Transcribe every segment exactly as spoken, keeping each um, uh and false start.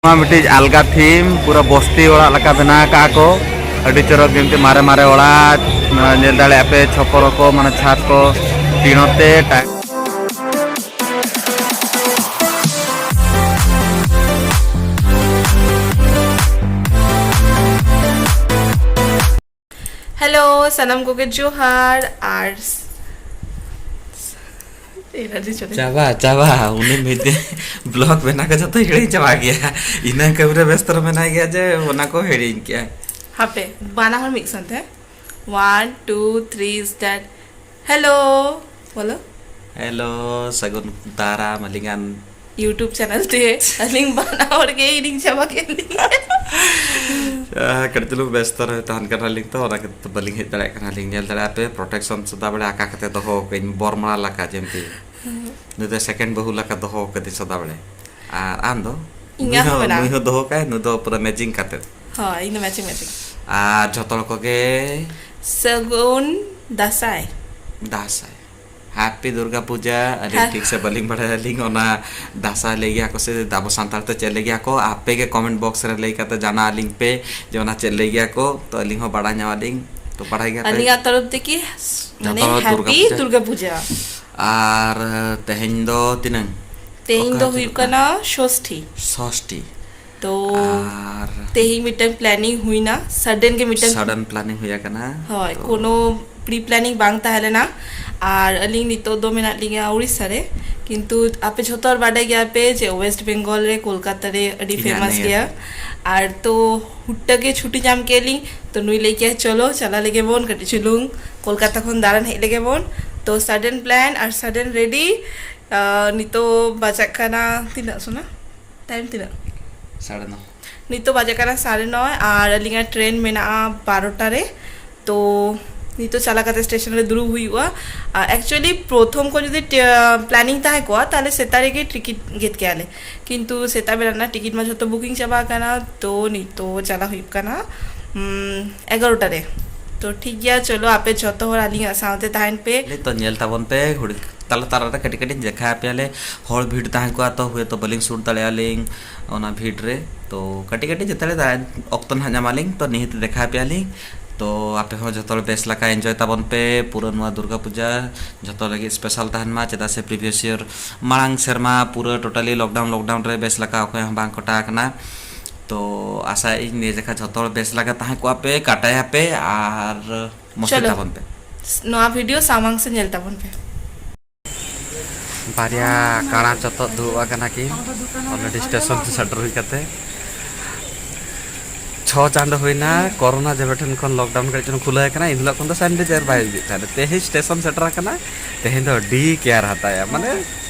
ᱱᱚᱣᱟ ᱢᱤᱫᱴᱤᱡ ᱟᱞᱜᱟ ᱛᱷᱤᱢ, ᱯᱩᱨᱟᱹ ᱵᱚᱥᱛᱤ ᱚᱲᱟᱜ ᱞᱮᱠᱟ ᱵᱮᱱᱟᱣ ᱟᱠᱟᱫᱼᱟ ᱠᱚ᱾ ᱟᱹᱰᱤ ᱪᱚᱨᱚᱠ, ᱡᱮᱢᱛᱤ ᱢᱟᱨᱮ ᱢᱟᱨᱮ ᱚᱲᱟᱜ, ᱱᱚᱣᱟ ᱧᱮᱞ ᱫᱟᱲᱮᱭᱟᱜᱼᱟ ᱯᱮ, ᱪᱷᱚᱯᱚᱨ ᱠᱚ, ᱢᱟᱱᱮ ᱪᱷᱟᱫᱽ ᱠᱚ ᱴᱤᱱᱚ ᱛᱮ᱾ ᱦᱮᱞᱳ, ᱥᱟᱱᱟᱢ ᱠᱚᱜᱮ ᱡᱚᱦᱟᱨ᱾ ᱟᱨ ᱮᱱᱟᱨᱡᱤ ᱪᱚᱞᱮ᱾ ᱪᱟᱵᱟ, ᱪᱟᱵᱟ᱾ ᱩᱱᱤ ᱢᱤᱫ ᱫᱤᱱ ᱵᱞᱚᱜ ᱵᱮᱱᱟᱣ ᱠᱚ ᱡᱚᱛᱚ ᱦᱤᱲᱤᱧ ᱪᱟᱵᱟ ᱜᱮᱭᱟ᱾ ᱤᱱᱟᱹ ᱠᱟᱹᱢᱤ ᱨᱮ ᱵᱮᱥᱛᱚ ᱨᱮ ᱢᱮᱱᱟᱭ ᱜᱮᱭᱟ ᱡᱮ ᱚᱱᱟ ᱠᱚ ᱦᱤᱲᱤᱧ ᱠᱮᱜᱼᱟ᱾ ᱦᱟᱯᱮ, ᱵᱟᱱᱟ ᱦᱚᱲ ᱢᱤᱫ ᱥᱟᱶᱛᱮ᱾ One, two, three, start. Hello, ᱵᱚᱞᱚ᱾ ᱦᱮᱞᱳ, ᱥᱟᱹᱜᱩᱱ ᱫᱟᱨᱟᱢ ᱟᱹᱞᱤᱧᱟᱜ YouTube ᱪᱮᱱᱮᱞ ᱛᱮ᱾ ᱟᱹᱞᱤᱧ ᱵᱟᱱᱟ ᱦᱚᱲ ᱜᱮ ᱦᱤᱲᱤᱧ ᱪᱟᱵᱟ ᱠᱮᱫ ᱞᱤᱧᱟ᱾ ᱟᱦ, ᱠᱟᱹᱴᱤᱡ ᱪᱩᱞᱩᱝ ᱵᱮᱥᱛᱚ ᱨᱮ ᱛᱟᱦᱮᱱ ᱠᱟᱱᱟᱞᱤᱧ ᱛᱚ, ᱚᱱᱟ ᱠᱷᱟᱹᱛᱤᱨ ᱛᱮ ᱵᱟᱹᱞᱤᱧ ᱦᱮᱡ ᱫᱟᱲᱮᱭᱟᱜ ᱠᱟᱱᱟ᱾ ᱞᱤᱧ ᱧᱮᱞ ᱫᱟᱲᱮᱭᱟᱜᱼᱟ ᱯᱮ, ᱯᱨᱚᱴᱮᱠᱥᱚᱱ ᱥᱚᱫᱟ ᱵᱮᱲᱟ ᱟᱠᱟ ᱠᱟᱛᱮ ᱫᱚᱦᱚ ᱠᱟᱹᱧ, ᱵᱚᱨᱢᱟᱞᱟ ᱞᱮᱠᱟ ᱡᱮᱢᱛᱤ᱾ ᱱᱩᱭ ᱫᱚ ᱥᱮᱠᱮᱱᱰ ᱵᱟᱹᱦᱩ ᱞᱮᱠᱟ ᱫᱚᱦᱚ ᱠᱟᱫᱮ ᱥᱚᱫᱟ ᱵᱮᱲᱟ᱾ ᱟᱨ ᱟᱢ ᱫᱚ? ᱤᱧᱟᱹᱜ ᱱᱩᱭ ᱦᱚᱸ ᱦᱚᱸ, ᱢᱮᱱᱟᱜᱼᱟ᱾ ᱱᱩᱭ ᱦᱚᱸ ᱫᱚᱦᱚ ᱠᱟᱭ, ᱱᱩᱭ ᱫᱚ ᱯᱩᱨᱟᱹ ᱢᱮᱪᱤᱝ ᱠᱟᱛᱮ᱾ ᱦᱳᱭ, ᱤᱧ ᱫᱚ ᱢᱮᱪᱤᱝ ᱢᱮᱪᱤᱝ᱾ ᱟᱨ ᱡᱷᱚᱛᱚ ᱦᱚᱲ ᱠᱚᱜᱮ ᱥᱟᱹᱜᱩᱱ ᱫᱟᱸᱥᱟᱭ᱾ ᱫᱟᱸᱥᱟᱭ᱾ ᱦᱮᱯᱤ ᱫᱩᱨᱜᱟ ᱯᱩᱡᱟ᱾ ᱟᱹᱞᱤᱧ ᱦᱮᱸ᱾ ᱴᱷᱤᱠ ᱥᱮ ᱵᱟᱹᱞᱤᱧ ᱵᱟᱲᱟᱭᱟ ᱟᱹᱞᱤᱧ ᱚᱱᱟ ᱫᱟᱸᱥᱟᱭ ᱞᱟᱹᱭ ᱜᱮᱭᱟ ᱠᱚ ᱥᱮ ᱟᱵᱚ ᱥᱟᱱᱛᱟᱲ ᱛᱮ ᱪᱮᱫ ᱞᱟᱹᱭ ᱜᱮᱭᱟ ᱠᱚ, ᱟᱯᱮ ᱜᱮ ᱠᱚᱢᱮᱱᱴ ᱵᱚᱠᱥ ᱨᱮ ᱞᱟᱹᱭ ᱠᱟᱛᱮ ᱡᱟᱱᱟᱣ ᱟᱹᱞᱤᱧ ᱯᱮ ᱡᱮ ᱚᱱᱟ ᱪᱮᱫ ᱞᱟᱹᱭ ᱜᱮᱭᱟ ᱠᱚ, ᱛᱚ ᱟᱹᱞᱤᱧ ᱦᱚᱸ ᱵᱟᱲᱟᱭ ᱧᱟᱢ ᱟᱹᱞᱤᱧ᱾ ᱛᱚ ᱵᱟᱲᱟᱭ ᱜᱮᱭᱟ ᱯᱮ᱾ ᱟᱹᱞᱤᱧᱟᱜ ᱛᱚᱨᱚᱯ ᱛᱮᱠᱤ ᱢᱟᱱᱮ ᱡᱚᱛᱚ ᱦᱚᱲ ᱫᱩᱨᱜᱟ ᱦᱮᱯᱤ ᱯᱩᱡᱟ᱾ ᱫᱩᱨᱜᱟ ᱯᱩᱡᱟ᱾ ᱟᱨ ᱛᱮᱦᱮᱧ ᱫᱚ ᱛᱤᱱᱟᱹᱝ? ᱛᱮᱦᱮᱧ ᱚᱠᱟ ᱫᱚ ᱪᱟᱸᱫᱳ ᱦᱩᱭᱩᱜ ᱠᱟᱱᱟ? ᱠᱟᱱᱟ ᱥᱚᱥᱴᱷᱤ᱾ ᱥᱚᱥᱴᱷᱤ᱾ ᱛᱚ ᱟᱨ ᱛᱮᱦᱮᱧ ᱢᱤᱫᱴᱟᱝ ᱯᱞᱮᱱᱤᱝ ᱦᱩᱭᱱᱟ, ᱥᱟᱰᱮᱱ ᱜᱮ ᱢᱤᱫᱴᱟᱝ᱾ ᱥᱟᱰᱮᱱ ᱯᱞᱮᱱᱤᱝ ᱦᱩᱭ ᱟᱠᱟᱱᱟ᱾ ᱦᱳᱭ, ᱛᱚ ᱠᱳᱱᱳ ᱯᱨᱤ ᱯᱞᱮᱱᱤᱝ ᱵᱟᱝ ᱛᱟᱦᱮᱸ ᱞᱮᱱᱟ᱾ ᱟᱨ ᱟᱹᱞᱤᱧ ᱱᱤᱛᱚᱜ ᱫᱚ ᱢᱮᱱᱟᱜ ᱞᱤᱧᱟ ᱩᱲᱤᱥᱥᱟ ᱨᱮ, ᱠᱤᱱᱛᱩ ᱟᱯᱮ ᱡᱷᱚᱛᱚ ᱦᱚᱲ ᱵᱟᱰᱟᱭ ᱜᱮᱭᱟ ᱯᱮ ᱡᱮ ᱳᱭᱮᱥᱴ ᱵᱮᱝᱜᱚᱞ ᱨᱮ ᱠᱳᱞᱠᱟᱛᱟ ᱨᱮ ᱟᱹᱰᱤ ᱤᱧᱟᱹᱜ ᱯᱷᱮᱢᱟᱥ ᱱᱤᱭᱟᱹ ᱜᱮᱭᱟ᱾ ᱟᱨ ᱛᱚ ᱦᱩᱴ ᱜᱮ ᱪᱷᱩᱴᱤ ᱧᱟᱢ ᱠᱮᱫ ᱞᱤᱧ, ᱛᱚ ᱱᱩᱭ ᱞᱟᱹᱭ ᱠᱮᱫᱼᱟ ᱪᱚᱞᱚ ᱪᱟᱞᱟᱜ ᱞᱮᱜᱮ ᱵᱚᱱ ᱠᱟᱹᱴᱤᱡ ᱪᱩᱞᱩᱝ ᱠᱳᱞᱠᱟᱛᱟ ᱠᱷᱚᱱ ᱫᱟᱬᱟᱱ ᱦᱮᱡ ᱞᱮᱜᱮ ᱵᱚᱱ᱾ ᱛᱚ ᱥᱟᱰᱮᱱ ᱯᱞᱮᱱ ᱟᱨ ᱥᱟᱰᱮᱱ ᱨᱮᱰᱤ᱾ ᱱᱤᱛᱚᱜ ᱵᱟᱡᱟᱜ ᱠᱟᱱᱟ ᱛᱤᱱᱟᱹᱜ ᱥᱳᱱᱟ? ᱴᱟᱭᱤᱢ ᱛᱤᱱᱟᱹᱜ? ᱥᱟᱲᱮ ᱱᱚ᱾ ᱱᱤᱛᱚᱜ ᱵᱟᱡᱟᱜ ᱠᱟᱱᱟ ᱥᱟᱲᱮ ᱱᱚᱭ ᱟᱨ ᱟᱹᱞᱤᱧᱟᱜ ᱴᱨᱮᱱ ᱢᱮᱱᱟᱜᱼᱟ ᱵᱟᱨᱚᱴᱟ ᱨᱮ᱾ ᱛᱚ ᱱᱤᱛᱚᱜ ᱪᱟᱞᱟᱣ ᱠᱟᱛᱮ ᱥᱴᱮᱥᱚᱱ ᱨᱮ ᱫᱩᱲᱩᱵ ᱦᱩᱭᱩᱜᱼᱟ᱾ ᱟᱨ ᱮᱠᱪᱩᱭᱮᱞᱤ ᱯᱨᱚᱛᱷᱚᱢ ᱠᱷᱚᱱ ᱡᱩᱫᱤ ᱴᱮ-, ᱯᱞᱮᱱᱤᱝ ᱛᱟᱦᱮᱸ ᱠᱚᱜᱼᱟ, ᱛᱟᱦᱚᱞᱮ ᱥᱮᱛᱟᱜ ᱨᱮᱜᱮ ᱴᱤᱠᱤᱴ ᱜᱮᱫ ᱠᱮᱭᱟᱞᱮ᱾ ᱠᱤᱱᱛᱩ ᱥᱮᱛᱟᱜ ᱵᱮᱲᱟ ᱨᱮᱱᱟᱜ ᱴᱤᱠᱤᱴ ᱢᱟ ᱡᱷᱚᱛᱚ ᱵᱩᱠᱤᱝ ᱪᱟᱵᱟ ᱟᱠᱟᱱᱟ᱾ ᱛᱚ ᱱᱤᱛᱚᱜ ᱪᱟᱞᱟᱣ ᱦᱩᱭᱩᱜ ᱠᱟᱱᱟ, ᱩᱢ, ᱮᱜᱟᱨᱚᱴᱟ ᱨᱮ᱾ ᱛᱚ ᱴᱷᱤᱠ ᱜᱮᱭᱟ, ᱪᱚᱞᱚ ᱟᱯᱮ ᱡᱷᱚᱛᱚ ᱦᱚᱲ ᱟᱹᱞᱤᱧᱟᱜ ᱥᱟᱶᱛᱮ ᱛᱟᱦᱮᱱ ᱯᱮ᱾ ᱛᱚ ᱧᱮᱞ ᱛᱟᱵᱚᱱ ᱯᱮ, ᱦᱩᱲᱤ ᱛᱟᱞᱟ ᱛᱟᱞᱟ ᱨᱮ ᱠᱟᱹᱴᱤᱡ ᱠᱟᱹᱴᱤᱡ ᱫᱮᱠᱷᱟ ᱟᱯᱮᱭᱟᱞᱮ᱾ ᱦᱚᱲ ᱵᱷᱤᱲ ᱛᱟᱦᱮᱸ ᱠᱚᱜᱼᱟ, ᱛᱚ ᱦᱳᱭᱛᱳ ᱵᱟᱹᱞᱤᱧ ᱥᱩᱴ ᱫᱟᱲᱮᱭᱟᱜᱼᱟ ᱞᱤᱧ ᱚᱱᱟ ᱵᱷᱤᱲ ᱨᱮ᱾ ᱛᱚ ᱠᱟᱹᱴᱤᱡ ᱠᱟᱹᱴᱤᱡ ᱡᱮᱛᱮ ᱨᱮ ᱫᱟᱬᱟᱱ ᱚᱠᱛᱚ ᱱᱟᱦᱟᱜ ᱧᱟᱢᱟᱞᱤᱧ, ᱛᱚ ᱱᱤᱦᱟᱹᱛ ᱫᱮᱠᱷᱟ ᱟᱯᱮᱭᱟᱞᱤᱧ᱾ ᱛᱚ ᱟᱯᱮ ᱦᱚᱸ ᱡᱷᱚᱛᱚ ᱦᱚᱲ ᱵᱮᱥ ᱞᱮᱠᱟ ᱮᱱᱡᱚᱭ ᱛᱟᱵᱚᱱ ᱯᱮ᱾ ᱯᱩᱨᱟᱹ ᱱᱚᱣᱟ ᱫᱩᱨᱜᱟ ᱯᱩᱡᱟ ᱡᱷᱚᱛᱚ ᱞᱟᱹᱜᱤᱫ ᱥᱯᱮᱥᱟᱞ ᱛᱟᱦᱮᱱ ᱢᱟ, ᱪᱮᱫᱟᱜ ᱥᱮ ᱯᱨᱤᱵᱷᱤᱭᱟᱥ ᱤᱭᱟᱨ ᱢᱟᱲᱟᱝ ᱥᱮᱨᱢᱟ ᱯᱩᱨᱟᱹ ᱴᱳᱴᱟᱞᱤ ᱞᱚᱠᱰᱟᱣᱩᱱ, ᱞᱚᱠᱰᱟᱣᱩᱱ ᱨᱮ ᱵᱮᱥ ᱞᱮᱠᱟ ᱚᱠᱚᱭ ᱦᱚᱸ ᱵᱟᱝ ᱠᱚ ᱴᱟᱭ ᱠᱟᱱᱟ᱾ ᱛᱚ ᱟᱥᱟᱭᱮᱫ ᱟᱹᱧ ᱱᱤᱭᱟᱹ ᱡᱚᱠᱷᱟ ᱡᱷᱚᱛᱚ ᱦᱚᱲ ᱵᱮᱥ ᱞᱮᱠᱟ ᱛᱟᱦᱮᱸ ᱠᱚᱜᱼᱟ ᱯᱮ, ᱠᱟᱴᱟᱭᱟᱯᱮ, ᱟᱨ ᱢᱚᱡᱽ ᱛᱮ ᱪᱚᱞᱚ᱾ ᱛᱟᱵᱚᱱ ᱯᱮ᱾ ᱱᱚᱣᱟ ᱵᱷᱤᱰᱤᱭᱳ ᱥᱟᱢᱟᱝ ᱥᱮ ᱧᱮᱞ ᱛᱟᱵᱚᱱ ᱯᱮ᱾ ᱵᱟᱨᱭᱟ ᱠᱟᱬᱟ ᱪᱚᱛᱚᱫ ᱫᱩᱲᱩᱵ ᱟᱠᱟᱱᱟ ᱠᱤᱱ ᱚᱞᱨᱮᱰᱤ ᱥᱴᱮᱥᱚᱱ ᱛᱮ ᱥᱮᱴᱮᱨ ᱦᱩᱭ ᱠᱟᱛᱮ᱾ ᱪᱷᱚ ᱪᱟᱸᱫᱚ ᱦᱩᱭᱱᱟ ᱠᱚᱨᱳᱱᱟ ᱡᱚᱵᱮ ᱴᱷᱮᱱ ᱠᱷᱚᱱ ᱞᱚᱠᱰᱟᱣᱩᱱ ᱠᱟᱹᱴᱤᱡ ᱪᱩᱞᱩᱝ ᱠᱷᱩᱞᱟᱹᱣ ᱟᱠᱟᱱᱟ, ᱤᱱ ᱦᱤᱞᱳᱜ ᱠᱷᱚᱱ ᱫᱚ ᱥᱮᱱᱤᱴᱟᱭᱡᱟᱨ ᱵᱟᱭ ᱦᱤᱡᱩᱜ ᱠᱟᱱᱟ᱾ ᱛᱮᱦᱮᱧ ᱥᱴᱮᱥᱚᱱ ᱥᱮᱴᱮᱨ ᱟᱠᱟᱱᱟ, ᱛᱮᱦᱮᱧ ᱫᱚ ᱟᱹᱰᱤ ᱠᱮᱭᱟᱨ ᱦᱟᱛᱟᱭᱟ, ᱢᱟᱱᱮ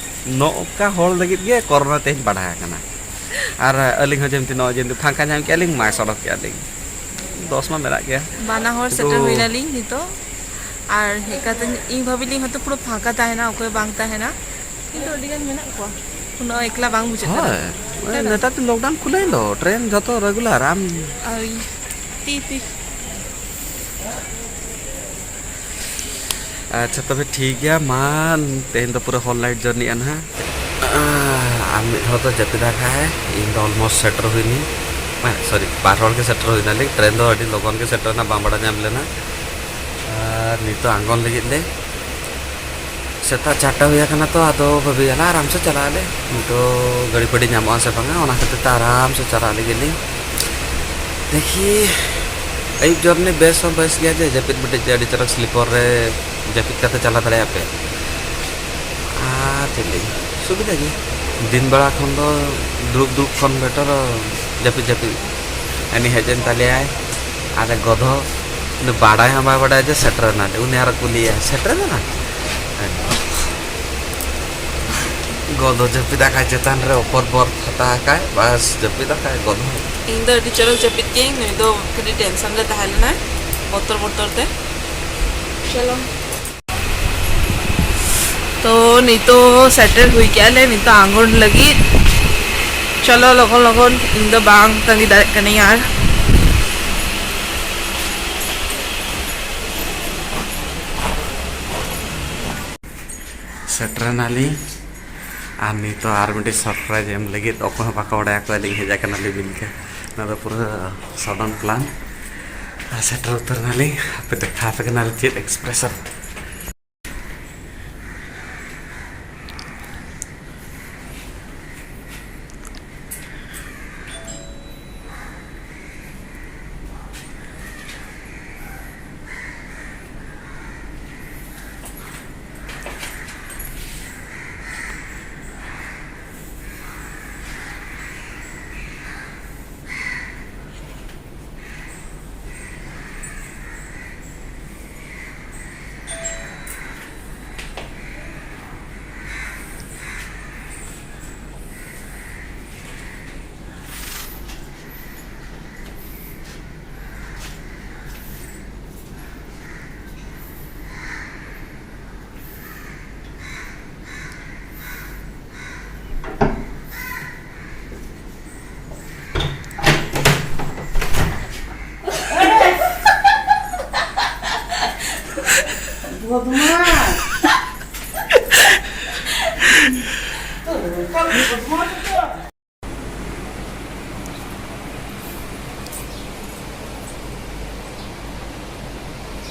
ᱱᱚᱝᱠᱟ ᱦᱚᱲ ᱞᱟᱹᱜᱤᱫ ᱜᱮ ᱠᱚᱨᱳᱱᱟ ᱛᱮᱦᱮᱧ ᱵᱟᱲᱦᱟᱣ ᱟᱠᱟᱱᱟ᱾ ᱟᱨ ᱟᱹᱞᱤᱧ ᱦᱚᱸ ᱡᱮᱢᱛᱤ ᱱᱚᱜᱼᱚᱭ ᱡᱮᱢᱛᱤ ᱯᱷᱟᱸᱠᱟ ᱧᱟᱢ ᱠᱮᱜᱼᱟ ᱞᱤᱧ, ᱢᱟᱥᱠ ᱦᱚᱨᱚᱜ ᱠᱮᱜᱼᱟ ᱞᱤᱧ, ᱫᱚᱥ ᱢᱟ ᱢᱮᱱᱟᱜ ᱜᱮᱭᱟ᱾ ᱵᱟᱱᱟ ᱦᱚᱲ ᱥᱮᱴᱮᱨ ᱠᱤᱱᱛᱩ ᱦᱩᱭ ᱱᱟᱞᱤᱧ ᱱᱤᱛᱚᱜ, ᱟᱨ ᱦᱮᱡ ᱠᱟᱛᱮ ᱤᱧ ᱵᱷᱟᱵᱤ ᱞᱤᱧ ᱦᱚᱭᱛᱳ ᱯᱩᱨᱟᱹ ᱯᱷᱟᱸᱠᱟ ᱛᱟᱦᱮᱱᱟ, ᱚᱠᱚᱭ ᱵᱟᱝ ᱛᱟᱦᱮᱱᱟ, ᱠᱤᱱᱛᱩ ᱟᱹᱰᱤ ᱜᱟᱱ ᱢᱮᱱᱟᱜ ᱠᱚᱣᱟ, ᱩᱱᱟᱹᱜ ᱮᱠᱞᱟ ᱵᱟᱝ ᱵᱩᱡᱷᱟᱹᱜ ᱠᱟᱱᱟ᱾ ᱦᱳᱭ, ᱛᱟᱭ ᱱᱟ? ᱱᱮᱛᱟᱨ ᱫᱚ ᱞᱚᱠᱰᱟᱣᱩᱱ ᱠᱷᱩᱞᱟᱹᱣᱮᱱ ᱫᱚ, ᱴᱨᱮᱱ ᱡᱷᱚᱛᱚ ᱨᱮᱜᱩᱞᱟᱨ, ᱟᱢ ᱟᱨ ᱛᱤ, ᱛᱤ᱾ ᱟᱪᱪᱷᱟ, ᱛᱚᱵᱮ ᱴᱷᱤᱠ ᱜᱮᱭᱟ, ᱢᱟ, ᱛᱮᱦᱮᱧ ᱫᱚ ᱯᱩᱨᱟᱹ ᱦᱳᱞ ᱱᱟᱭᱤᱴ ᱡᱟᱨᱱᱤᱜᱼᱟ ᱱᱟᱦᱟᱜ᱾ ᱟᱨ ᱢᱤᱫ ᱦᱚᱲ ᱫᱚ ᱡᱟᱹᱯᱤᱫ ᱟᱠᱟᱫᱼᱟᱭ, ᱤᱧ ᱫᱚ ᱚᱞᱢᱳᱥᱴ ᱥᱮᱴᱮᱨ ᱦᱩᱭᱱᱟᱹᱧ᱾ ᱦᱮᱸ, ᱥᱚᱨᱤ, ᱵᱟᱨ ᱦᱚᱲ ᱜᱮ ᱥᱮᱴᱮᱨ ᱦᱩᱭᱱᱟᱞᱤᱧ᱾ ᱴᱨᱮᱱ ᱫᱚ ᱟᱹᱰᱤ ᱞᱚᱜᱚᱱ ᱜᱮ ᱥᱮᱴᱮᱨ ᱮᱱᱟ, ᱵᱟᱝ ᱵᱟᱲᱟᱭ ᱧᱟᱢ ᱞᱮᱱᱟ᱾ ᱟᱨ ᱱᱤᱛᱚᱜ ᱟᱬᱜᱚᱱ ᱞᱟᱹᱜᱤᱫ ᱞᱮ᱾ ᱥᱮᱛᱟᱜ ᱪᱟᱨᱴᱟ ᱦᱩᱭ ᱟᱠᱟᱱᱟ ᱛᱚ, ᱟᱫᱚ ᱵᱷᱟᱹᱵᱤᱭᱟᱞᱮ ᱟᱨᱟᱢ ᱥᱮ ᱪᱟᱞᱟᱜ ᱟᱞᱮ᱾ ᱱᱤᱛᱚᱜ ᱜᱟᱹᱰᱤ ᱯᱷᱟᱹᱰᱤ ᱧᱟᱢᱚᱜᱼᱟ ᱥᱮ ᱵᱟᱝᱟ, ᱚᱱᱟ ᱠᱷᱟᱹᱛᱤᱨ ᱛᱮ ᱟᱨᱟᱢ ᱥᱮ ᱪᱟᱞᱟᱜ ᱞᱟᱹᱜᱤᱫ ᱞᱤᱧ᱾ ᱫᱮᱠᱷᱤ, ᱟᱹᱭᱩᱵ ᱡᱚᱨᱱᱤ ᱵᱮᱥ ᱦᱚᱸ ᱵᱮᱥ ᱜᱮᱭᱟ ᱡᱮ ᱡᱟᱹᱯᱤᱫ ᱢᱤᱫᱴᱤᱡ ᱟᱹᱰᱤ ᱪᱚᱨᱚᱠ ᱥᱞᱤᱯᱚᱨ ᱨᱮ ᱡᱟᱹᱯᱤᱫ ᱠᱟᱛᱮ ᱪᱟᱞᱟᱣ ᱫᱟᱲᱮᱭᱟᱜ ᱯᱮ᱾ ᱟᱨ ᱪᱮᱫ ᱞᱟᱹᱭ, ᱥᱩᱵᱤᱫᱷᱟ ᱜᱮ᱾ ᱫᱤᱱ ᱵᱮᱲᱟ ᱠᱷᱚᱱ ᱫᱚ ᱫᱩᱲᱩᱵ ᱫᱩᱲᱩᱵ ᱠᱷᱚᱱ ᱵᱮᱴᱟᱨ ᱡᱟᱹᱯᱤᱫ ᱡᱟᱹᱯᱤᱫ᱾ ᱩᱱᱤ ᱦᱮᱡ ᱮᱱ ᱛᱟᱞᱮᱭᱟᱭ, ᱟᱞᱮ ᱜᱚᱫᱷᱚ, ᱩᱱᱤ ᱵᱟᱰᱟᱭ ᱦᱚᱸ ᱵᱟᱭ ᱵᱟᱰᱟᱭᱟ ᱡᱮ ᱥᱮᱴᱮᱨ ᱮᱱᱟᱞᱮ᱾ ᱩᱱᱤ ᱟᱨᱚ ᱠᱩᱞᱤᱭᱮᱭᱟ, "ᱥᱮᱴᱮᱨ ᱮᱱᱟ?" ᱜᱚᱫᱷᱚ ᱡᱟᱹᱯᱤᱫ ᱟᱠᱟᱫ ᱪᱮᱛᱟᱱ ᱨᱮ, ᱚᱯᱚᱨ ᱵᱚᱨᱛᱷ ᱦᱟᱛᱟᱣ ᱟᱠᱟᱫ, ᱵᱟᱥ ᱡᱟᱹᱯᱤᱫ ᱟᱠᱟᱫ ᱜᱚᱫᱷᱚ᱾ ᱤᱧ ᱫᱚ ᱟᱹᱰᱤ ᱪᱚᱨᱚᱠ ᱡᱟᱹᱯᱤᱫ ᱠᱮᱜᱼᱟᱹᱧ, ᱱᱩᱭ ᱫᱚ ᱠᱟᱹᱴᱤᱡ ᱴᱮᱱᱥᱚᱱ ᱨᱮ ᱛᱟᱦᱮᱸ ᱞᱮᱱᱟᱭ, ᱵᱚᱛᱚᱨ ᱵᱚᱛᱚᱨ ᱛᱮ᱾ ᱪᱚᱞᱚ᱾ ᱛᱚ ᱱᱤᱛᱚᱜ ᱥᱮᱴᱮᱨ ᱦᱩᱭ ᱠᱮᱜᱼᱟ ᱞᱮ, ᱱᱤᱛᱚᱜ ᱟᱬᱜᱚᱱ ᱞᱟᱹᱜᱤᱫ᱾ ᱪᱚᱞᱚ ᱞᱚᱜᱚᱱ ᱞᱚᱜᱚᱱ, ᱤᱧ ᱫᱚ ᱵᱟᱝ ᱛᱟᱺᱜᱤ ᱫᱟᱲᱮᱭᱟᱜ ᱠᱟᱹᱱᱟᱹᱧ ᱟᱨ᱾ ᱥᱮᱴᱮᱨᱮᱱᱟᱞᱤᱧ᱾ ᱟᱨ ᱱᱤᱛᱚᱜ ᱟᱨ ᱢᱤᱫᱴᱤᱡ surprise ᱮᱢ ᱞᱟᱹᱜᱤᱫ, ᱚᱠᱚᱭ ᱦᱚᱸ ᱵᱟᱠᱚ ᱵᱟᱲᱟᱭᱟ ᱠᱚ ᱟᱹᱞᱤᱧ ᱦᱮᱡ ᱟᱠᱟᱱᱟᱞᱤᱧ ᱢᱮᱱᱛᱮ᱾ ᱱᱚᱣᱟ ᱫᱚ ᱯᱩᱨᱟᱹ sudden plan᱾ ᱟᱨ ᱥᱮᱴᱮᱨ ᱩᱛᱟᱹᱨ ᱮᱱᱟᱞᱤᱧ, ᱟᱯᱮ ᱫᱮᱠᱷᱟᱣ ᱟᱯᱮ ᱠᱟᱱᱟᱞᱤᱧ ᱪᱮᱫ expression᱾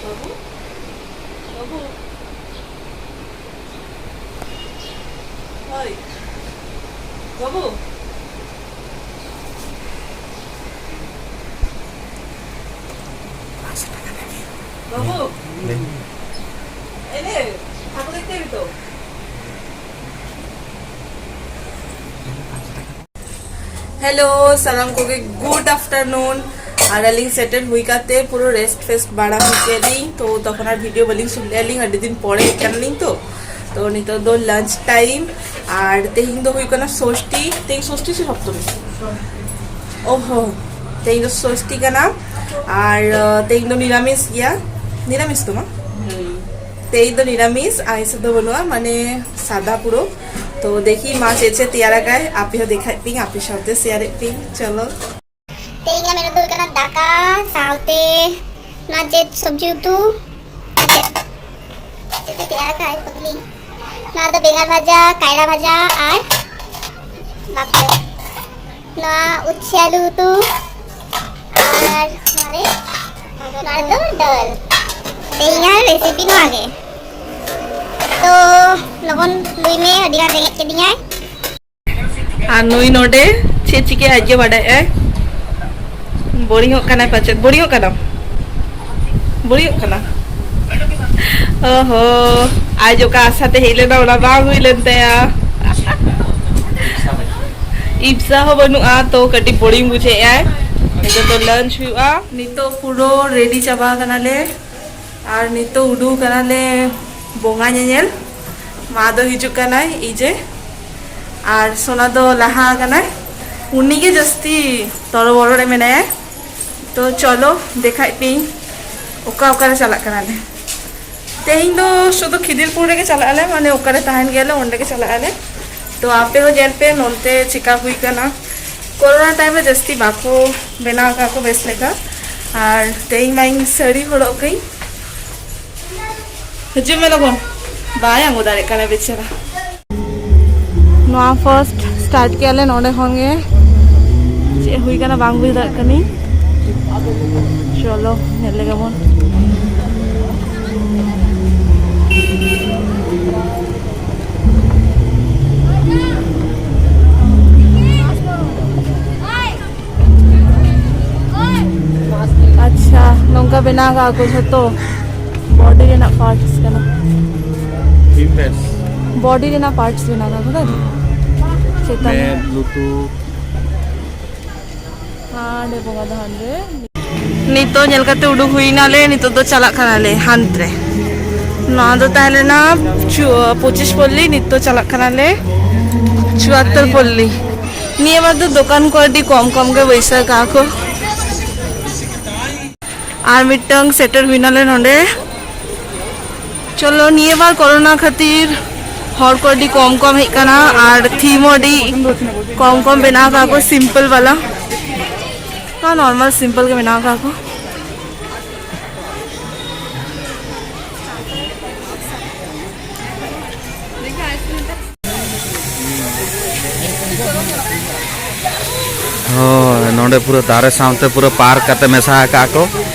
ᱵᱟᱹᱵᱩ, ᱵᱟᱹᱵᱩ, ᱦᱳᱭ, ᱵᱟᱹᱵᱩ᱾ ᱵᱟᱹᱵᱩ᱾ ᱮᱞᱮ, ᱴᱷᱟᱹᱠᱩᱨ ᱫᱮᱠᱷᱛᱮ ᱮᱞᱮ ᱛᱚ᱾ ᱦᱮᱞᱳ, ᱥᱟᱱᱟᱢ ᱠᱚᱜᱮ good afternoon᱾ ᱟᱨ ᱟᱹᱞᱤᱧ ᱥᱮᱴᱮᱨ ᱦᱩᱭ ᱠᱟᱛᱮ ᱯᱩᱨᱟᱹ rest fest ᱵᱟᱲᱟ ᱦᱩᱭ ᱠᱮᱫ ᱞᱤᱧ, ᱛᱚ ᱛᱚᱠᱷᱚᱱ ᱟᱨ video ᱵᱟᱹᱞᱤᱧ shoot ᱞᱮᱫᱼᱟ ᱞᱤᱧ, ᱟᱹᱰᱤ ᱫᱤᱱ ᱯᱚᱨᱮ ᱦᱮᱡ ᱠᱟᱱᱟᱞᱤᱧ ᱛᱚ᱾ ᱛᱚ ᱱᱤᱛᱚᱜ ᱫᱚ lunch time, ᱟᱨ ᱛᱮᱦᱮᱧ ᱫᱚ ᱦᱩᱭᱩᱜ ᱠᱟᱱᱟ ᱥᱚᱥᱴᱤ᱾ ᱛᱮᱦᱮᱧ ᱥᱚᱥᱴᱤ ᱥᱮ ᱥᱚᱯᱛᱚᱢᱤ? ᱚᱦᱚ, ᱛᱮᱦᱮᱧ ᱫᱚ ᱥᱚᱥᱴᱤ ᱠᱟᱱᱟ᱾ ᱟᱨ ᱟᱸ, ᱛᱮᱦᱮᱧ ᱫᱚ ᱱᱤᱨᱟᱢᱤᱥ ᱜᱮᱭᱟ᱾ ᱱᱤᱨᱟᱢᱤᱥ ᱫᱚ ᱢᱟ? ᱛᱮᱦᱮᱧ ᱫᱚ ᱱᱤᱨᱟᱢᱤᱥ, ᱟᱭᱤᱥ ᱫᱚ ᱵᱟᱹᱱᱩᱜᱼᱟ, ᱢᱟᱱᱮ ᱥᱟᱫᱟ ᱯᱩᱨᱟᱹ᱾ ᱛᱚ ᱫᱮᱠᱷᱤ ᱢᱟ ᱪᱮᱫ ᱪᱮᱫ ᱛᱮᱭᱟᱨ ᱟᱠᱟᱭ, ᱟᱯᱮ ᱦᱚᱸ ᱫᱮᱠᱷᱟᱭ ᱯᱮ, ᱟᱯᱮ ᱥᱟᱶᱛᱮ share ᱮᱫ ᱯᱮ᱾ ᱪᱚᱞᱚ᱾ ᱛᱮᱦᱮᱧᱟᱜ ᱢᱮᱱᱩ ᱫᱚ ᱦᱩᱭᱩᱜ ᱠᱟᱱᱟ ᱫᱟᱠᱟ ᱥᱟᱶᱛᱮ ᱱᱚᱣᱟ ᱪᱮᱫ ᱥᱚᱵᱽᱡᱤ ᱩᱛᱩ, ᱪᱮᱫ ᱪᱮᱫ ᱛᱮᱭᱟᱨ ᱟᱠᱟᱫ ᱟᱭ ᱯᱚᱛᱞᱤ᱾ ᱱᱚᱣᱟ ᱫᱚ ᱵᱮᱸᱜᱟᱲ ᱵᱷᱟᱡᱟ, ᱠᱟᱭᱨᱟ ᱵᱷᱟᱡᱟ ᱟᱨ ᱵᱟᱯᱮ, ᱱᱚᱣᱟ ᱩᱪᱷᱮ ᱟᱹᱞᱩ ᱩᱛᱩ ᱟᱨ ᱱᱚᱣᱟ ᱨᱮ, ᱱᱚᱣᱟ ᱫᱚ ᱫᱟᱹᱞ᱾ ᱛᱮᱦᱮᱧᱟᱜ ᱨᱮᱥᱤᱯᱤ ᱱᱚᱣᱟ ᱜᱮ᱾ ᱛᱚ ᱞᱚᱜᱚᱱ ᱞᱟᱹᱭ ᱢᱮ, ᱟᱹᱰᱤ ᱟᱸᱴ ᱨᱮᱸᱜᱮᱡ ᱠᱤᱫᱤᱧᱟᱭ᱾ ᱟᱨ ᱱᱩᱭ ᱱᱚᱰᱮ ᱪᱮᱫ ᱪᱤᱠᱟᱹ ᱟᱡ ᱜᱮ ᱵᱟᱰᱟᱭᱟᱭ᱾ ᱵᱳᱨᱤᱝᱚᱜ ᱠᱟᱱᱟᱭ ᱯᱟᱪᱮᱫ᱾ ᱵᱳᱨᱤᱝᱚᱜ ᱠᱟᱱᱟᱢ? ᱵᱳᱨᱤᱝᱚᱜ ᱠᱟᱱᱟ? ᱚᱦᱚ, ᱟᱡ ᱚᱠᱟ ᱟᱥᱟ ᱛᱮ ᱦᱮᱡ ᱞᱮᱱᱟ, ᱚᱱᱟ ᱵᱟᱝ ᱦᱩᱭ ᱞᱮᱱ ᱛᱟᱭᱟ᱾ ᱤᱯᱥᱟ ᱦᱚᱸ ᱵᱟᱹᱱᱩᱜᱼᱟ, ᱛᱚ ᱠᱟᱹᱴᱤᱡ ᱵᱳᱨᱤᱝ ᱵᱩᱡᱷᱟᱹᱣᱮᱫᱼᱟᱭ᱾ ᱱᱤᱛᱚᱜ ᱫᱚ ᱞᱟᱧᱪ ᱦᱩᱭᱩᱜᱼᱟ᱾ ᱱᱤᱛᱚᱜ ᱯᱩᱨᱟᱹ ᱨᱮᱰᱤ ᱪᱟᱵᱟ ᱠᱟᱱᱟᱞᱮ᱾ ᱟᱨ ᱱᱤᱛᱚᱜ ᱩᱰᱩᱠ ᱠᱟᱱᱟᱞᱮ ᱵᱚᱸᱜᱟ ᱧᱮᱧᱮᱞ᱾ ᱢᱟ ᱫᱚ ᱦᱤᱡᱩᱜ ᱠᱟᱱᱟᱭ ᱤᱡᱮ, ᱟᱨ ᱥᱳᱱᱟ ᱫᱚ ᱞᱟᱦᱟ ᱠᱟᱱᱟᱭ, ᱩᱱᱤ ᱜᱮ ᱡᱟᱹᱥᱛᱤ ᱛᱚᱨᱚᱵᱚᱨᱚ ᱨᱮ ᱢᱮᱱᱟᱭᱟ᱾ ᱛᱚ ᱪᱚᱞᱚ ᱫᱮᱠᱷᱟᱭ ᱯᱮᱭᱟᱹᱧ ᱚᱠᱟ ᱚᱠᱟᱨᱮ ᱪᱟᱞᱟᱜ ᱠᱟᱱᱟᱞᱮ᱾ ᱛᱮᱦᱮᱧ ᱫᱚ ᱥᱩᱫᱷᱩ ᱠᱷᱤᱫᱤᱨᱯᱩᱨ ᱨᱮᱜᱮ ᱪᱟᱞᱟᱜ ᱟᱞᱮ, ᱢᱟᱱᱮ ᱚᱠᱟᱨᱮ ᱛᱟᱦᱮᱱ ᱜᱮᱭᱟᱞᱮ ᱚᱸᱰᱮ ᱜᱮ ᱪᱟᱞᱟᱜ ᱟᱞᱮ᱾ ᱛᱚ ᱟᱯᱮ ᱦᱚᱸ ᱧᱮᱞ ᱯᱮ ᱱᱚᱱᱛᱮ ᱪᱮᱠᱟ ᱦᱩᱭ ᱠᱟᱱᱟ᱾ ᱠᱳᱨᱳᱱᱟ ᱴᱟᱭᱤᱢ ᱨᱮ ᱡᱟᱹᱥᱛᱤ ᱵᱟᱠᱚ ᱵᱮᱱᱟᱣ ᱟᱠᱟᱫ ᱠᱚ ᱵᱮᱥ ᱞᱮᱠᱟ᱾ ᱟᱨ ᱛᱮᱦᱮᱧ ᱢᱟᱧ ᱥᱟᱹᱲᱤ ᱦᱚᱨᱚᱜ ᱠᱟᱹᱧ᱾ ᱦᱤᱡᱩᱜ ᱢᱮ ᱞᱚᱜᱚᱱ᱾ ᱵᱟᱭ ᱟᱬᱜᱚ ᱫᱟᱲᱮᱭᱟᱜ ᱠᱟᱱᱟ ᱵᱮᱪᱟᱨᱟ᱾ ᱱᱚᱣᱟ ᱯᱷᱟᱨᱥᱴ ᱥᱴᱟᱨᱴ ᱠᱮᱜᱼᱟ ᱞᱮ ᱱᱚᱰᱮ ᱠᱷᱚᱱ ᱜᱮ᱾ ᱪᱮᱫ ᱦᱩᱭ ᱠᱟᱱᱟ ᱵᱟᱝ ᱵᱩᱡᱽ ᱫᱟᱲᱮᱭᱟᱜ ᱠᱟᱹᱱᱟᱹᱧ᱾ ᱪᱚᱞᱚ ᱧᱮᱞ ᱞᱮᱜᱮ ᱵᱚᱱ᱾ ᱟᱪᱪᱷᱟ, ᱱᱚᱝᱠᱟ ᱵᱮᱱᱟᱣ ᱠᱟᱜᱼᱟ ᱠᱚ ᱡᱷᱚᱛᱚ᱾ ᱵᱚᱰᱤ ᱨᱮᱱᱟᱜ ᱯᱟᱨᱴᱥ ᱠᱟᱱᱟ᱾ ᱵᱚᱰᱤ ᱨᱮᱱᱟᱜ ᱯᱟᱨᱴᱥ ᱵᱮᱱᱟᱣ ᱠᱟᱜᱼᱟ ᱠᱚ, ᱛᱟᱭ ᱛᱚ? ᱪᱮᱛᱟᱱ ᱨᱮ᱾ ᱢᱮᱫ, ᱞᱩᱛᱩᱨ᱾ ᱦᱟᱸᱰᱮ ᱵᱚᱸᱜᱟ ᱫᱚ ᱦᱟᱸᱰᱮ᱾ ᱱᱤᱛᱚᱜ ᱧᱮᱞ ᱠᱟᱛᱮ ᱩᱰᱩᱠ ᱦᱩᱭ ᱱᱟᱞᱮ, ᱱᱤᱛᱚᱜ ᱫᱚ ᱪᱟᱞᱟᱜ ᱠᱟᱱᱟᱞᱮ ᱦᱟᱱᱛᱮ ᱨᱮ᱾ ᱱᱚᱣᱟ ᱫᱚ ᱛᱟᱦᱮᱸ ᱞᱮᱱᱟ ᱪᱩ-, ᱯᱚᱸᱪᱤᱥ ᱯᱚᱞᱞᱤ, ᱱᱤᱛᱚᱜ ᱪᱟᱞᱟᱜ ᱠᱟᱱᱟᱞᱮ ᱪᱩᱣᱟᱛᱛᱚᱨ ᱯᱚᱞᱞᱤ᱾ ᱱᱤᱭᱟᱹ ᱵᱟᱨ ᱫᱚ ᱫᱚᱠᱟᱱ ᱠᱚ ᱟᱹᱰᱤ ᱠᱚᱢ ᱠᱚᱢ ᱜᱮ ᱵᱟᱹᱭᱥᱟᱹᱣ ᱠᱟᱜᱼᱟ ᱠᱚ᱾ ᱟᱨ ᱢᱤᱫᱴᱟᱝ ᱥᱮᱴᱮᱨ ᱦᱩᱭ ᱱᱟᱞᱮ ᱱᱚᱰᱮ᱾ ᱪᱚᱞᱚ, ᱱᱤᱭᱟᱹ ᱵᱟᱨ ᱠᱳᱨᱳᱱᱟ ᱠᱷᱟᱹᱛᱤᱨ ᱦᱚᱲ ᱠᱚ ᱟᱹᱰᱤ ᱠᱚᱢ ᱠᱚᱢ ᱦᱮᱡ ᱠᱟᱱᱟ ᱟᱨ ᱛᱷᱤᱢ ᱦᱚᱸ ᱟᱹᱰᱤ ᱠᱚᱢ ᱠᱚᱢ ᱵᱮᱱᱟᱣ ᱠᱟᱜᱼᱟ ᱠᱚ, ᱥᱤᱢᱯᱮᱞ ᱵᱟᱞᱟ᱾ ᱦᱚᱸ, ᱱᱚᱨᱢᱟᱞ ᱥᱤᱢᱯᱮᱞ ᱜᱮ ᱵᱮᱱᱟᱣ ᱠᱟᱜᱼᱟ ᱠᱚ᱾ ᱦᱳᱭ, ᱱᱚᱰᱮ ᱯᱩᱨᱟᱹ ᱫᱟᱨᱮ ᱥᱟᱶᱛᱮ ᱯᱩᱨᱟᱹ ᱯᱟᱨᱠ ᱠᱟᱛᱮ ᱢᱮᱥᱟ ᱟᱠᱟᱫ ᱠᱚ᱾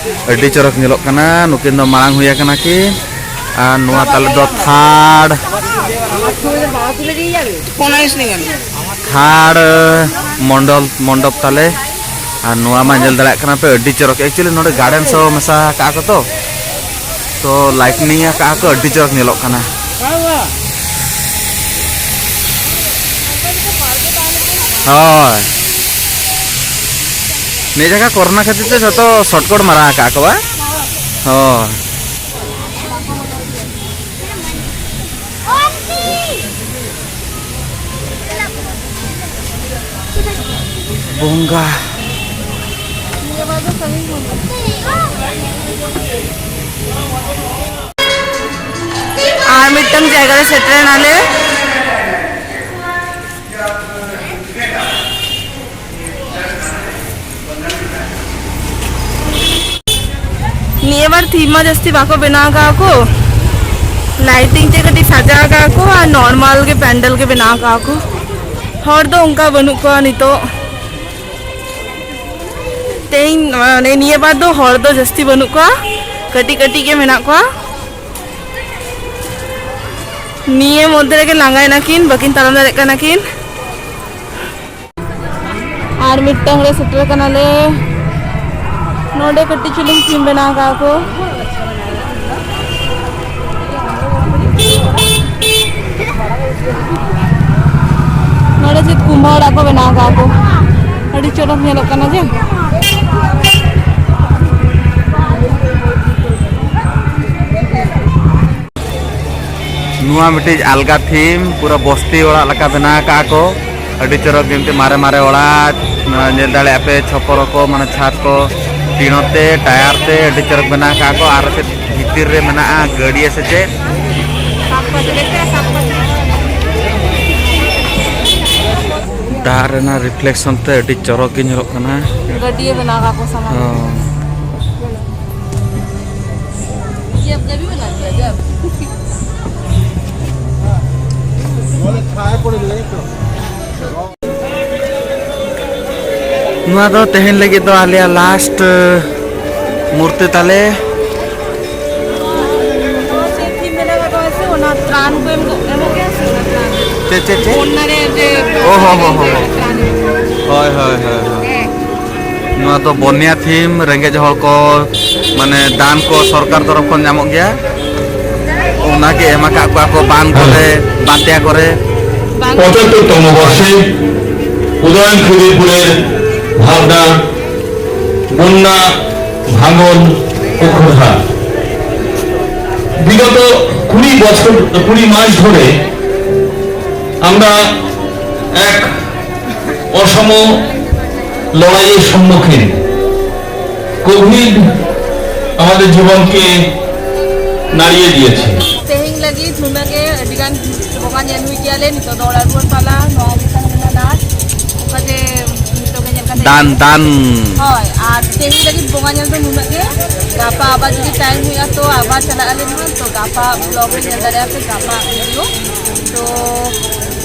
ᱟᱹᱰᱤ ᱪᱚᱨᱚᱠ ᱧᱮᱞᱚᱜ ᱠᱟᱱᱟ᱾ ᱱᱩᱠᱤᱱ ᱫᱚ ᱢᱟᱲᱟᱝ ᱦᱩᱭ ᱟᱠᱟᱱᱟ ᱠᱤᱱ᱾ ᱟᱨ ᱱᱚᱣᱟ ᱛᱟᱞᱮ ᱫᱚ ᱛᱷᱟᱨᱰ᱾ ᱛᱷᱟᱨᱰ ᱢᱚᱱᱰᱚᱞ, ᱢᱚᱱᱰᱚᱯ ᱛᱟᱞᱮ᱾ ᱟᱨ ᱱᱚᱣᱟ ᱢᱟ ᱧᱮᱞ ᱫᱟᱲᱮᱭᱟᱜ ᱠᱟᱱᱟ ᱯᱮ, ᱟᱹᱰᱤ ᱪᱚᱨᱚᱠ᱾ Actually ᱱᱚᱰᱮ ᱜᱟᱨᱰᱮᱱ ᱥᱚᱦᱚ ᱢᱮᱥᱟ ᱟᱠᱟᱫ ᱠᱚ ᱛᱚ᱾ ᱛᱚ ᱞᱟᱭᱤᱴᱱᱤᱝ ᱟᱠᱟᱫ ᱠᱚ, ᱟᱹᱰᱤ ᱪᱚᱨᱚᱠ ᱧᱮᱞᱚᱜ ᱠᱟᱱᱟ᱾ ᱦᱳᱭ᱾ ᱱᱤᱭᱟᱹ ᱡᱟᱭᱜᱟ ᱠᱚᱨᱳᱱᱟ ᱠᱷᱟᱹᱛᱤᱨ ᱛᱮ ᱡᱷᱚᱛᱚ ᱥᱚᱨᱴᱠᱟᱴ ᱢᱟᱨᱟ ᱟᱠᱟᱫ ᱠᱚ ᱵᱟ? ᱦᱳᱭ᱾ ᱵᱚᱸᱜᱟ᱾ ᱟᱨ ᱢᱤᱫᱴᱟᱝ ᱡᱟᱭᱜᱟ ᱨᱮ ᱥᱮᱴᱮᱨ ᱮᱱᱟᱞᱮ᱾ ᱱᱤᱭᱟᱹ ᱵᱟᱨ ᱛᱷᱤᱢ ᱢᱟ ᱡᱟᱹᱥᱛᱤ ᱵᱟᱠᱚ ᱵᱮᱱᱟᱣ ᱟᱠᱟᱫ ᱠᱚ, ᱞᱟᱭᱴᱤᱝ ᱛᱮ ᱠᱟᱹᱴᱤᱡ ᱥᱟᱡᱟᱣ ᱟᱠᱟᱫ ᱠᱚ ᱟᱨ ᱱᱚᱨᱢᱟᱞ ᱜᱮ ᱯᱮᱱᱰᱮᱞ ᱜᱮ ᱵᱮᱱᱟᱣ ᱟᱠᱟᱫ ᱠᱚ᱾ ᱦᱚᱲ ᱫᱚ ᱚᱱᱠᱟ ᱵᱟᱹᱱᱩᱜ ᱠᱚᱣᱟ ᱱᱤᱛᱚᱜ᱾ ᱛᱮᱦᱮᱧ, ᱢᱟᱱᱮ, ᱱᱤᱭᱟᱹ ᱵᱟᱨ ᱫᱚ ᱦᱚᱲ ᱫᱚ ᱡᱟᱹᱥᱛᱤ ᱵᱟᱹᱱᱩᱜ ᱠᱚᱣᱟ, ᱠᱟᱹᱴᱤᱡ ᱠᱟᱹᱴᱤᱡ ᱜᱮ ᱢᱮᱱᱟᱜ ᱠᱚᱣᱟ᱾ ᱱᱤᱭᱟᱹ ᱢᱚᱫᱽᱫᱷᱮ ᱨᱮᱜᱮ ᱞᱟᱸᱜᱟᱭᱮᱱᱟ ᱠᱤᱱ, ᱵᱟᱹᱠᱤᱱ ᱛᱟᱲᱟᱢ ᱫᱟᱲᱮᱭᱟᱜ ᱠᱟᱱᱟ ᱠᱤᱱ᱾ ᱟᱨ ᱢᱤᱫᱴᱟᱝ ᱨᱮ ᱥᱮᱴᱮᱨ ᱠᱟᱱᱟᱞᱮ᱾ ᱱᱚᱰᱮ ᱠᱟᱹᱴᱤᱡ ᱪᱩᱞᱩᱝ ᱛᱷᱤᱢ ᱵᱮᱱᱟᱣ ᱠᱟᱜᱼᱟ ᱠᱚ᱾ ᱱᱚᱰᱮ ᱪᱮᱫ ᱠᱩᱢᱵᱷᱟ ᱚᱲᱟᱜ ᱠᱚ ᱵᱮᱱᱟᱣ ᱠᱟᱜᱼᱟ ᱠᱚ, ᱟᱹᱰᱤ ᱪᱚᱨᱚᱠ ᱧᱮᱞᱚᱜ ᱠᱟᱱᱟ ᱡᱮ᱾ ᱱᱚᱣᱟ ᱢᱤᱫᱴᱤᱡ ᱟᱞᱜᱟ ᱛᱷᱤᱢ, ᱯᱩᱨᱟᱹ ᱵᱚᱥᱛᱤ ᱚᱲᱟᱜ ᱞᱮᱠᱟ ᱵᱮᱱᱟᱣ ᱟᱠᱟᱫᱼᱟ ᱠᱚ᱾ ᱟᱹᱰᱤ ᱪᱚᱨᱚᱠ, ᱡᱮᱢᱛᱤ ᱢᱟᱨᱮ ᱢᱟᱨᱮ ᱚᱲᱟᱜ, ᱱᱚᱣᱟ ᱧᱮᱞ ᱫᱟᱲᱮᱭᱟᱜᱼᱟ ᱯᱮ, ᱪᱷᱚᱯᱚᱨ ᱠᱚ, ᱢᱟᱱᱮ ᱪᱷᱟᱫᱽ ᱠᱚ ᱴᱤᱱᱚ ᱛᱮ, ᱴᱟᱭᱟᱨ ᱛᱮ ᱟᱹᱰᱤ ᱪᱚᱨᱚᱠ ᱵᱮᱱᱟᱣ ᱟᱠᱟᱫᱼᱟ ᱠᱚ᱾ ᱟᱨ ᱪᱮᱫ ᱵᱷᱤᱛᱤᱨ ᱨᱮ ᱢᱮᱱᱟᱜᱼᱟ ᱜᱟᱹᱰᱭᱟᱹ ᱥᱮ ᱪᱮᱫ? ᱫᱟᱜ ᱨᱮᱱᱟᱜ ᱨᱤᱯᱷᱞᱮᱠᱥᱚᱱ ᱛᱮ ᱟᱹᱰᱤ ᱪᱚᱨᱚᱠ ᱜᱮ ᱧᱮᱞᱚᱜ ᱠᱟᱱᱟ᱾ ᱜᱟᱹᱰᱭᱟᱹ ᱵᱮᱱᱟᱣ ᱟᱠᱟᱫ ᱠᱚ ᱥᱟᱢᱟᱝ ᱨᱮ᱾ ᱦᱚᱸ᱾ ये अब जब ही बना दिया जब। ᱱᱚᱣᱟ ᱫᱚ ᱛᱮᱦᱮᱧ ᱞᱟᱹᱜᱤᱫ ᱫᱚ ᱟᱞᱮᱭᱟᱜ ᱞᱟᱥᱴ ᱢᱩᱨᱛᱤ ᱛᱟᱞᱮ᱾ ᱱᱚᱣᱟ ᱪᱮᱫ ᱛᱷᱤᱢ ᱢᱮᱱᱟᱜ ᱟᱠᱟᱫ ᱛᱟᱢᱟ ᱥᱮ, ᱚᱱᱟ ᱛᱨᱟᱱ ᱠᱚ ᱮᱢ ᱜᱚ-, ᱮᱢᱚᱜ ᱜᱮᱭᱟ ᱥᱮ, ᱚᱱᱟ ᱛᱨᱟᱱ? ᱪᱮᱫ, ᱪᱮᱫ, ᱪᱮᱫ? ᱵᱚᱱᱱᱟ ᱨᱮ ᱡᱮ ᱚ, ᱦᱚ, ᱦᱚ, ᱦᱚ, ᱦᱚ᱾ ᱛᱨᱟᱱ ᱮᱢ᱾ ᱦᱳᱭ, ᱦᱳᱭ, ᱦᱳᱭ, ᱦᱳᱭ᱾ ᱦᱮᱸ᱾ ᱱᱚᱣᱟ ᱫᱚ ᱵᱚᱱᱭᱟ ᱛᱷᱤᱢ, ᱨᱮᱸᱜᱮᱡ ᱦᱚᱲ ᱠᱚ, ᱢᱟᱱᱮ, ᱫᱟᱱ ᱠᱚ ᱥᱚᱨᱠᱟᱨ ᱛᱚᱨᱚᱯ ᱠᱷᱚᱱ ᱧᱟᱢᱚᱜ ᱜᱮᱭᱟ᱾ ᱚᱱᱟᱜᱮ ᱮᱢ ᱟᱠᱟᱫ ᱠᱚᱣᱟ ᱠᱚ ᱵᱟᱱ ᱠᱚᱨᱮ, ᱵᱟᱛᱭᱟ ᱠᱚᱨᱮ᱾ ᱯᱚᱸᱪᱟᱛᱛᱳᱨ ᱛᱚᱢᱚ ᱵᱚᱨষᱮ ᱩᱫᱚᱭᱚᱱ ᱠᱷᱤᱫᱤᱨᱯᱩᱨᱮᱨ ভাবনা বন্যা ভাঙন ও ক্ষোধা। বিগত কুড়ি বছর, কুড়ি মাস ধরে আমরা এক অসম লড়াইয়ের সম্মুখীন। কোভিড আমাদের জীবনকে নাড়িয়ে দিয়েছে। ᱛᱮᱦᱮᱧ ᱞᱟᱹᱜᱤᱫ ᱱᱩᱱᱟᱹᱜ ᱜᱮ, ᱟᱹᱰᱤ ᱜᱟᱱ ᱵᱚᱸᱜᱟ ᱧᱮᱞ ᱦᱩᱭ ᱠᱮᱭᱟᱞᱮ, ᱱᱤᱛᱚᱜ ᱫᱚ ᱚᱲᱟᱜ ᱨᱩᱣᱟᱹᱲ ᱯᱟᱞᱟ᱾ ᱱᱚᱣᱟ ᱜᱮ ᱛᱟᱦᱮᱸ ᱠᱟᱱᱟ ᱞᱟᱥᱴ, ᱚᱠᱟ ᱡᱮ ᱱᱤᱛᱚᱜ ᱜᱮ ᱧᱮᱞ ᱠᱟᱛᱮ ᱫᱟᱱ, ᱫᱟᱱ᱾ ᱦᱳᱭ, ᱟᱨ ᱛᱮᱦᱮᱧ ᱞᱟᱹᱜᱤᱫ ᱵᱚᱸᱜᱟ ᱧᱮᱞ ᱫᱚ ᱱᱩᱱᱟᱹᱜ ᱜᱮ᱾ ᱜᱟᱯᱟ ᱟᱵᱟᱨ ᱡᱩᱫᱤ ᱴᱟᱭᱤᱢ ᱦᱩᱭᱩᱜᱼᱟ ᱛᱚ ᱟᱵᱟᱨ ᱪᱟᱞᱟᱜ ᱟᱞᱮ ᱱᱟᱦᱟᱜ, ᱛᱚ ᱜᱟᱯᱟ ᱵᱞᱚᱜ ᱨᱮ ᱧᱮᱞ ᱫᱟᱲᱮᱭᱟᱜᱼᱟ ᱯᱮ, ᱜᱟᱯᱟ ᱵᱷᱤᱰᱤᱭᱳ᱾ ᱛᱚ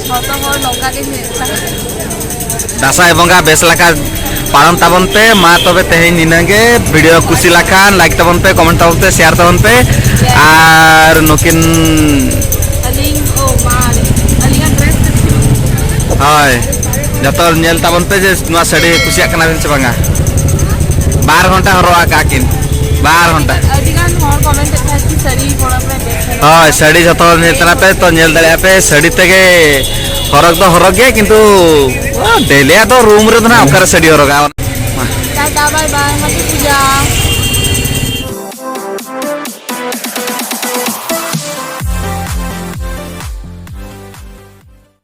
ᱡᱷᱚᱛᱚ ᱦᱚᱲ ᱱᱚᱝᱠᱟ ᱜᱮ ᱛᱟᱦᱮᱸ᱾ ᱫᱟᱸᱥᱟᱭ ᱵᱚᱸᱜᱟ ᱵᱮᱥ ᱞᱮᱠᱟ ᱯᱟᱨᱚᱢ ᱛᱟᱵᱚᱱ ᱯᱮ᱾ ᱢᱟ ᱛᱚᱵᱮ ᱛᱮᱦᱮᱧ ᱱᱤᱱᱟᱹᱜ ᱜᱮ᱾ ᱵᱷᱤᱰᱤᱭᱳ ᱠᱩᱥᱤ ᱞᱮᱠᱷᱟᱱ ᱞᱟᱭᱤᱠ ᱛᱟᱵᱚᱱ ᱯᱮ, ᱠᱚᱢᱮᱱᱴ ᱛᱟᱵᱚᱱ ᱯᱮ, ᱥᱮᱭᱟᱨ ᱛᱟᱵᱚᱱ ᱯᱮ᱾ ᱟᱨ ᱱᱩᱠᱤᱱ ᱟᱹᱞᱤᱧ, ᱳ ᱢᱟ, ᱟᱹᱞᱤᱧᱟᱜ ᱰᱨᱮᱥ ᱦᱳᱭ, ᱡᱚᱛᱚ ᱧᱮᱞ ᱛᱟᱵᱚᱱ ᱯᱮ ᱡᱮ ᱱᱚᱣᱟ ᱥᱟᱹᱲᱤ ᱠᱩᱥᱤᱭᱟᱜ ᱠᱟᱱᱟ ᱵᱤᱱ ᱥᱮ ᱵᱟᱝᱟ? ᱵᱟᱨ ᱜᱷᱚᱱᱴᱟ ᱦᱚᱨᱚᱜ ᱟᱠᱟᱫ ᱠᱤᱱ, ᱵᱟᱨ ᱜᱷᱚᱱᱴᱟ᱾ ᱟᱹᱰᱤ ᱜᱟᱱ ᱦᱚᱲ ᱠᱚᱢᱮᱱᱴ ᱮᱫ ᱛᱟᱦᱮᱸᱫ ᱠᱤ ᱥᱟᱹᱲᱤ ᱦᱚᱨᱚᱜ ᱢᱮ, ᱵᱮᱥ ᱧᱮᱞᱚᱜ ᱦᱳᱭ, ᱠᱟᱱᱟ᱾ ᱥᱟᱹᱲᱤ ᱡᱚᱛᱚ ᱦᱚᱲ ᱧᱮᱞ ᱛᱟᱨᱟ ᱯᱮ, ᱛᱚ ᱧᱮᱞ ᱫᱟᱲᱮᱭᱟᱜᱼᱟ ᱯᱮ ᱥᱟᱹᱲᱤ ᱛᱮᱜᱮ ᱦᱚᱨᱚᱜ ᱫᱚ ᱦᱚᱨᱚᱜ ᱜᱮ, ᱠᱤᱱᱛᱩ ᱰᱮᱞᱤᱭᱟ ᱫᱚ ᱨᱩᱢ ᱨᱮᱫᱚ ᱱᱟᱜ ᱚᱠᱟᱨᱮ ᱥᱟᱹᱲᱤ ᱦᱚᱨᱚᱜᱟ? ᱴᱟᱴᱟ, ᱵᱟᱭ ᱵᱟᱭ, ᱦᱟᱹᱛᱤ ᱯᱩᱡᱟ᱾